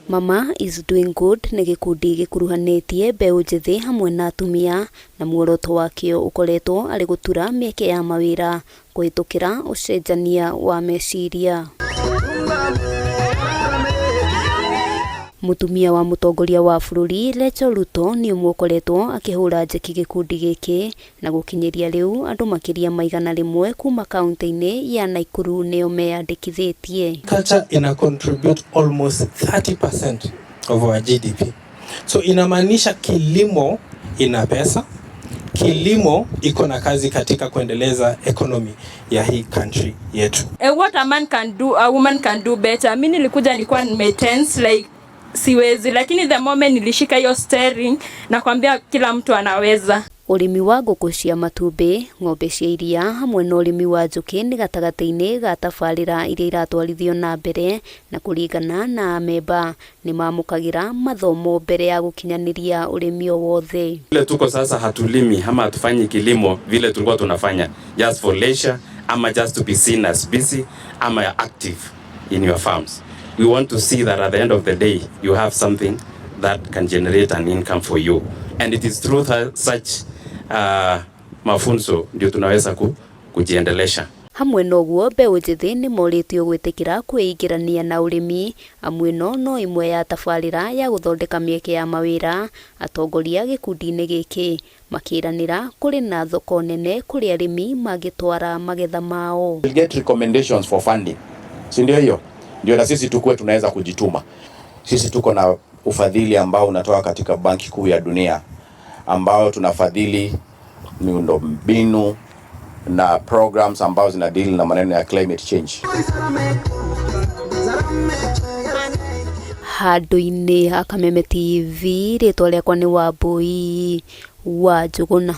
Mama is Doing Good nĩ gĩkundi gĩkuruhanĩtie mbeũ njĩthĩ hamwe na atumia na muoroto wakĩo ũkoretwo arĩ gũtura mĩeke ya mawĩra kũhĩtũkĩra ũcenjania wa meciria. Mũtumia wa mũtongoria wa bũrũri Rachel Ruto nĩ ũmwe ũkoretwo akĩhũra njeki gĩkundi gĩkĩ na gũkinyĩria rĩu andũ makĩria ma 100 kuma kaunti-inĩ ya Naikuru nĩo meyandĩkithĩtie. Culture ina contribute almost 30% of our GDP. So inamaanisha kilimo ina pesa, kilimo iko na kazi katika kuendeleza economy ya hii country yetu. What a man can do, a woman can do better. Mimi nilikuja nilikuwa nime tense like siwezi, lakini the moment nilishika hiyo steering, nakwambia kila mtu anaweza. Ũrĩmi wa ngũkũ cia matumbĩ, ng'ombe cia iria hamwe na ũrĩmi wa njũkĩ nĩ gatagatĩ-inĩ ga tabarĩra iria iratwarithio na mbere na kũringana na amemba nĩ mamũkagĩra mathomo mbere ya gũkinyanĩria ũrĩmi o wothe. Vile tuko sasa hatulimi ama hatufanyi kilimo vile tulikuwa tunafanya just for leisure ama just to be seen as busy ama active in your farms. We want to see that at the end of the day you have something that can generate an income for you, and it is through such mafunzo ndio tunaweza kujiendelesha. Hamwe na ũguo mbeũ njĩthĩ nĩ morĩtio gwĩtĩkĩra kwĩingĩrania na ũrĩmi amu ĩno no ĩmwe ya tabarĩra ya gũthondeka mĩeke ya mawĩra. Atongoria gĩkundi-inĩ gĩkĩ makĩranĩra kũrĩ na thoko nene kũrĩa arĩmi mangĩtwara magetha mao. We'll get recommendations for funding, si ndio hiyo? Ndio na sisi tukue tunaweza kujituma. Sisi tuko na ufadhili ambao unatoka katika Banki Kuu ya Dunia ambao tunafadhili miundombinu na programs ambao zina deal na maneno ya climate change. Handũ-inĩ ha Kameme TV, rĩtwa rĩakwa nĩ Wambui wa Njũgũna.